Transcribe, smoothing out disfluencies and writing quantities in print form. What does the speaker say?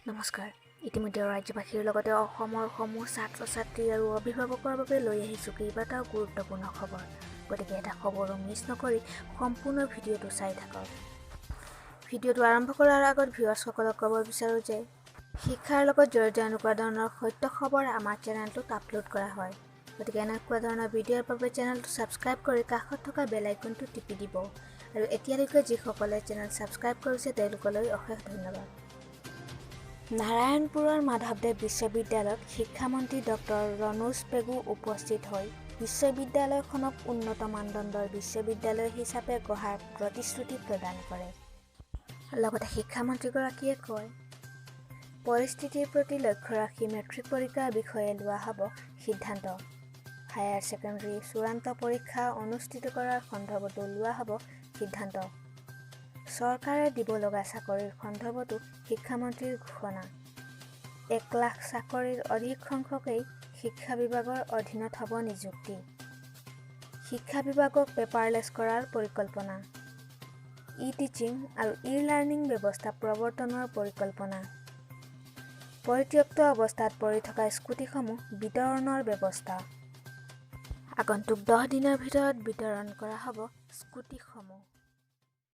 নমস্কাৰ। ইতিমধ্যে ৰাজ্যবাসীৰ লগতে অসমৰ সমূহ ছাত্ৰ ছাত্ৰী আৰু অভিভাৱকৰ বাবে লৈ আহিছোঁ কেইবাটাও গুৰুত্বপূৰ্ণ খবৰ। গতিকে এটা খবৰো মিছ নকৰি সম্পূৰ্ণ ভিডিঅ'টো চাই থাকক। ভিডিঅ'টো আৰম্ভ কৰাৰ আগত ভিউৱাৰ্ছসকলক ক'ব বিচাৰোঁ যে শিক্ষাৰ লগত জড়িত এনেকুৱা ধৰণৰ সত্য খবৰ আমাৰ চেনেলটোত আপলোড কৰা হয়। গতিকে এনেকুৱা ধৰণৰ ভিডিঅ'ৰ বাবে চেনেলটো ছাবস্ক্ৰাইব কৰি কাষত থকা বেল আইকনটো টিপি দিব। আৰু এতিয়ালৈকে যিসকলে চেনেল ছাবস্ক্ৰাইব কৰিছে, তেওঁলোকলৈ অশেষ ধন্যবাদ। নাৰায়ণপুৰৰ মাধৱদেৱ বিশ্ববিদ্যালয়ত শিক্ষামন্ত্ৰী ডক্টৰ ৰণোজ পেগু উপস্থিত হৈ বিশ্ববিদ্যালয়খনক উন্নত মানদণ্ডৰ বিশ্ববিদ্যালয় হিচাপে গঢ়াৰ প্ৰতিশ্ৰুতি প্ৰদান কৰে। লগতে শিক্ষামন্ত্ৰীগৰাকীয়ে কয়, পৰিস্থিতিৰ প্ৰতি লক্ষ্য ৰাখি মেট্ৰিক পৰীক্ষাৰ বিষয়ে লোৱা হ'ব সিদ্ধান্ত। হায়াৰ ছেকেণ্ডেৰী চূড়ান্ত পৰীক্ষা অনুষ্ঠিত কৰাৰ সন্দৰ্ভতো লোৱা হ'ব সিদ্ধান্ত। চৰকাৰে দিব লগা চাকৰিৰ সন্দৰ্ভতো শিক্ষামন্ত্ৰীৰ ঘোষণা। 1 লাখ চাকৰিৰ অধিক সংখ্যকেই শিক্ষা বিভাগৰ অধীনত হ'ব নিযুক্তি। শিক্ষা বিভাগক পেপাৰলেছ কৰাৰ পৰিকল্পনা। ই টিচিং আৰু ই লাৰ্ণিং ব্যৱস্থা প্ৰৱৰ্তনৰ পৰিকল্পনা। পৰিত্যক্ত অৱস্থাত পৰি থকা স্কুটিসমূহ বিতৰণৰ ব্যৱস্থা। আগন্তুক 10 দিনৰ ভিতৰত বিতৰণ কৰা হ'ব স্কুটিসমূহ।